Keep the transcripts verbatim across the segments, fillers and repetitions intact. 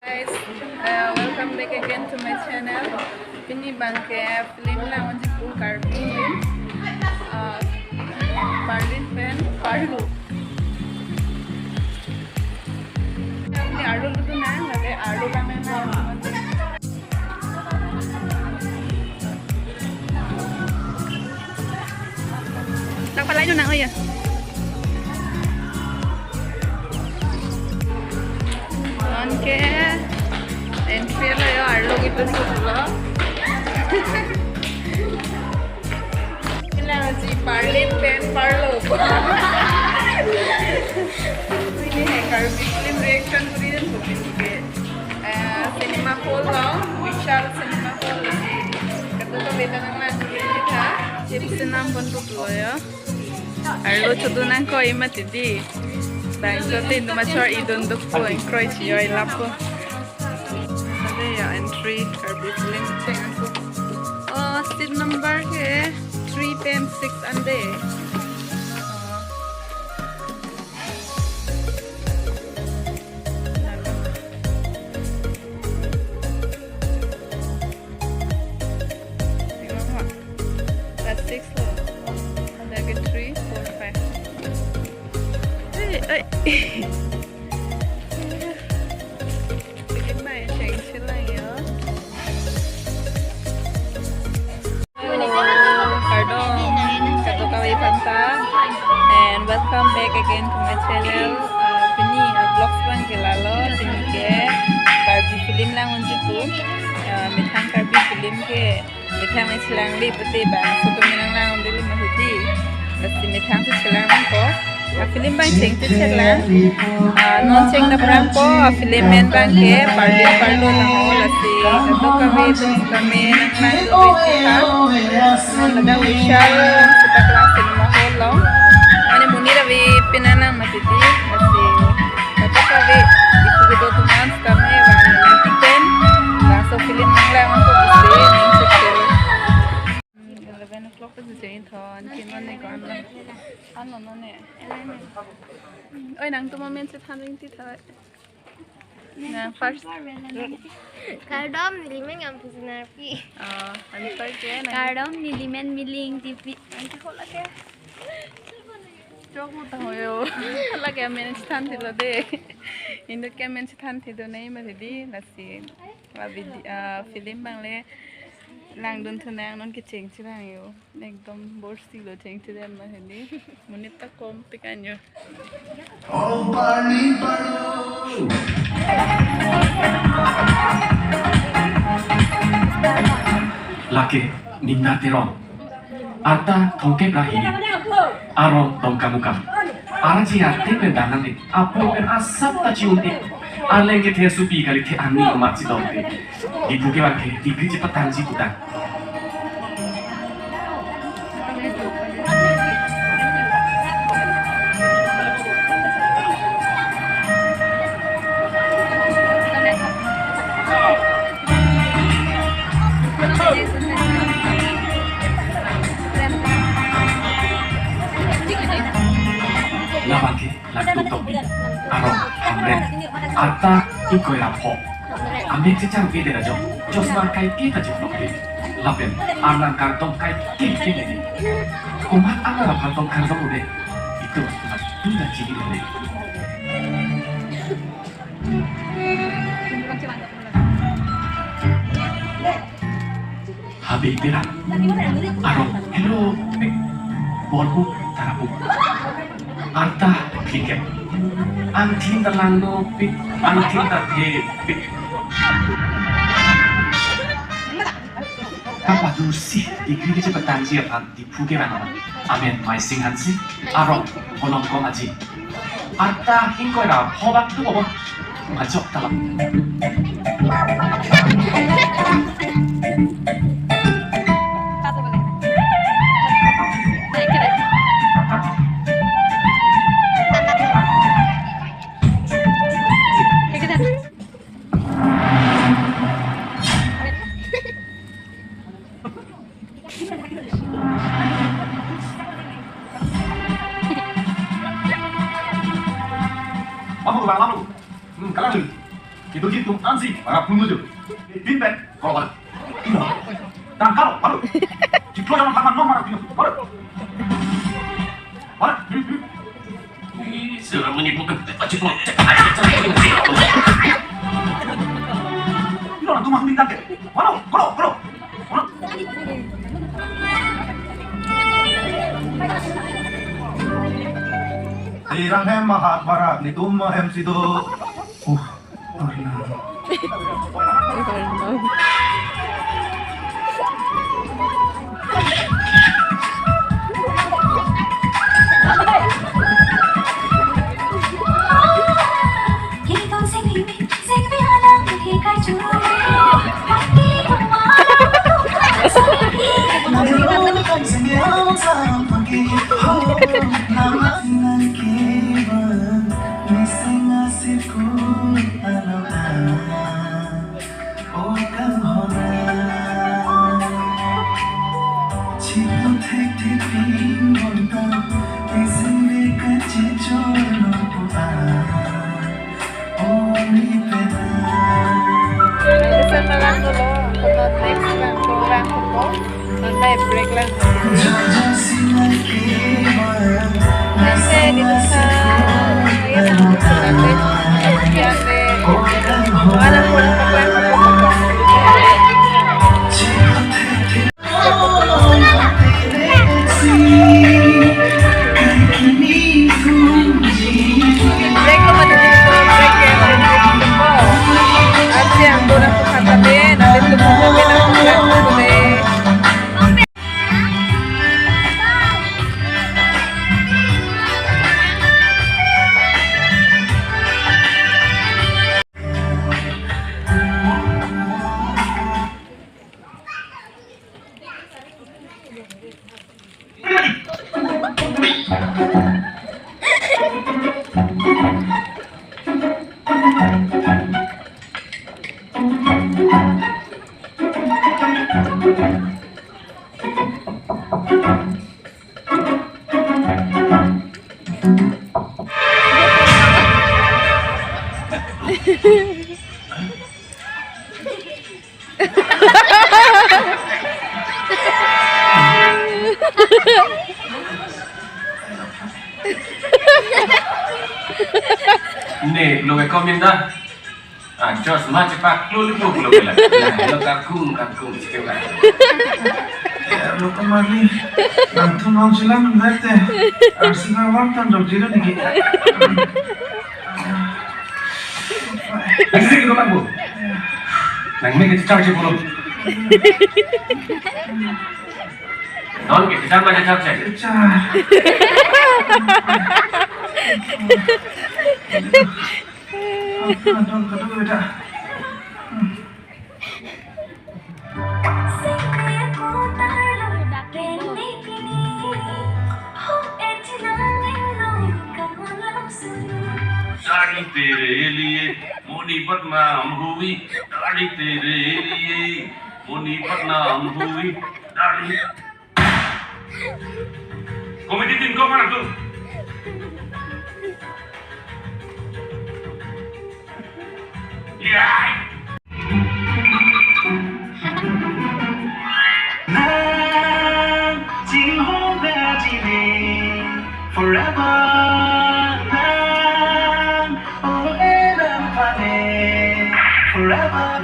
Guys, uh, welcome back again to my channel. Pini abangke film lang unji pu, Karbi film. Uh, Parlin pen Parlo. Ini Arlo lutu nang, lake Arlo lang nang. Nangpalai nang, oh ya. Oke. Entry lo yo, Arlo gitu sih lo. Ini lagi Parlin pen Parlo. Ini hai Karbi film reaction kuri den kuri ke. Eh, cinema hall lo, Vishal Cinema Hall lo. Ketu ketu nang nang kuri kita. Chips nang pon tu lo yo. Arlo chodu nangkok mati di. Bang chodu Indu machor idun duk po, ingkroi chiyoi lapo. Ade ya entry, Karbi film cheng ako. Oh, seat number ke three pen six ande. Oh. Class six lo. Ada ke three, four, five. Hey, hey. Bikin main change lang ya. Hello, kardom, kadokave aphanta, and welcome back again to my channel. Uh, pini, uh, vlogs abangke lalo, pini ke Karbi film lang unji pu. Uh, methang Karbi film ke methang chelang le pute bang, so kami nang lang dulu mahidi. Lasi methang si chelang nangkok. A film abang cheng si chelang. Ah, non cheng na prang ko, a film amen abangke Parlin Parlo nang ho, lasi kadokave atum kami nang nang do ha. Non ada Vishal, sita class cinema hall lo. Mane monit ave pinang nang mati di, lasi kadokave isu kedo atum non kami bang nang tipen, bang so film nang lang ko bisi nang check. Hmm, eleven o'clock ta jeng thon, kin non ne ko an lo. An lo non ne. Oi, nangtum amen chethan ring ti tha. Na first. Kardom, neli amen Ngampu Senarpi. Oh, an first je nang. Kardom, neli amen Miling Tipi. Nangke hola ke. Chok mo ta hoyo. Lake amen chethan thilo de. Inut ke amen chethan thi do nai mati di, lasi. A video, a film abang le langdun thu nang, non ke cheng chelang yo. Ekdom bor si lo cheng chelang ma hini. Monit ta kompik an yo. Oh, Parlin Parlo. Lake Nimna Teron. Arta thomkep ra hini. Arong Dongkamukam. Arji arte pen danang ni. Apo pen asap ta chi-un-e. Arleng kethe supi kali the ani komat si dong te. Diphu ke bangke degree chepatangji putang. Labang ke Langtuk Tokbi, Arong Hamren, arta ingkoi ra pho. Amek chechang ke dera jok, josma kaike ta jok nokte. Lapen arnam kardom kaike ke nene. Komat arnam kardom kardom ude. Itu komat tunda chili ude. Habe pera. Arong, hello, pik. Bolbu, tarapu. Arta, piket. Angthin ta langno, pik. Angthin ta the, pik. Kapadur si, degree chepatangji aphan. Diphu ke nang amen Maising Hanse, arong Kolongkong Aji. Arta ingkoi ra pho bak tu bobo. Majok talap. Kamu ulang lalu. Hmm, kalang. Itu gitu. Tansi, para pun muju. Pin pen, kalau kalau. Tangkal, baru. Ciklo yang makan nomor, baru. Baru. Ih, seorang menipu ke, cek, cek, cek, cek, cek. Ilo na tumang bintang ke. Waduh, kro, kro. Waduh. Tirang hem mahat barak, netum hem sido. Uh. Next lang ko lang ko. Nanti break lang. Nanti di depan. Ayan ang gusto natin. Ayan, eh. Wala po ang kapal. Break ko mati dito, break ko mati dito. At siya ang doon ang pagkatabi, nandito po kami ng pagkatabi. Ne, lo ke comment da. Ah, jos ma chepak lo lo lo lo la. Lo kakung kakung chepak. Lo kemari. Nangtum nong silang nang te. Arsenal wartan jok jira niki. Lagi ko bang bu. Nang me kita charge belum. Non kita charge aja charge. Charge. Kadok, kadok, kadok, beta. Dari tere liye, moni badnam hui. Dari tere liye, moni badnam hui. Dari Committee team, kau mana tu? Ya. Nang, Jinghong Bajine, forever. Nang, oh, eh, nang, pane, forever.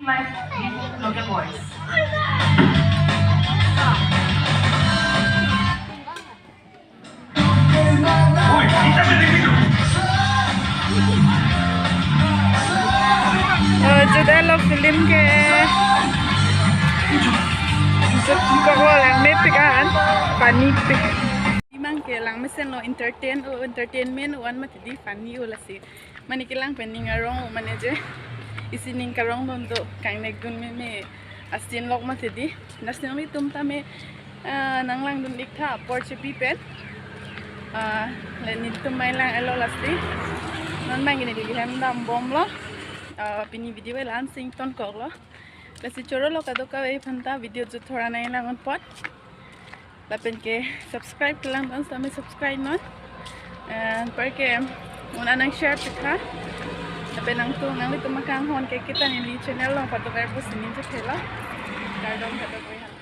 Life with local boys. Oh, jut-et lo film ke. Jut ko lang mepik an. Funny pik. Imang ke lang mesen lo entertain, oh, entertainment one mati di funny, oh, lasi. Mane kelang pen ning arong mane je. Isi ning karong dun do, kangnek dun meme asin lok mati di. Lasi nanglitum tame, ah, nang langdun ik tha apor chepi pen. Ah, le nelitum mai lang-et lo lasi. Non bang ini di hem dam bom lo. Ah, pini video la-an si ingtonkok lo. Lasi choro lo kadokave aphan ta video jut thora nanglang apot. Lapen ke subscribe kelang don sami subscribe non. And anparke un-an nang share pitha. Lapen nangtum nanglitum akanghon ke kita neli channel along pado ver pusi ning chethelo. Kardom kadokave aphan.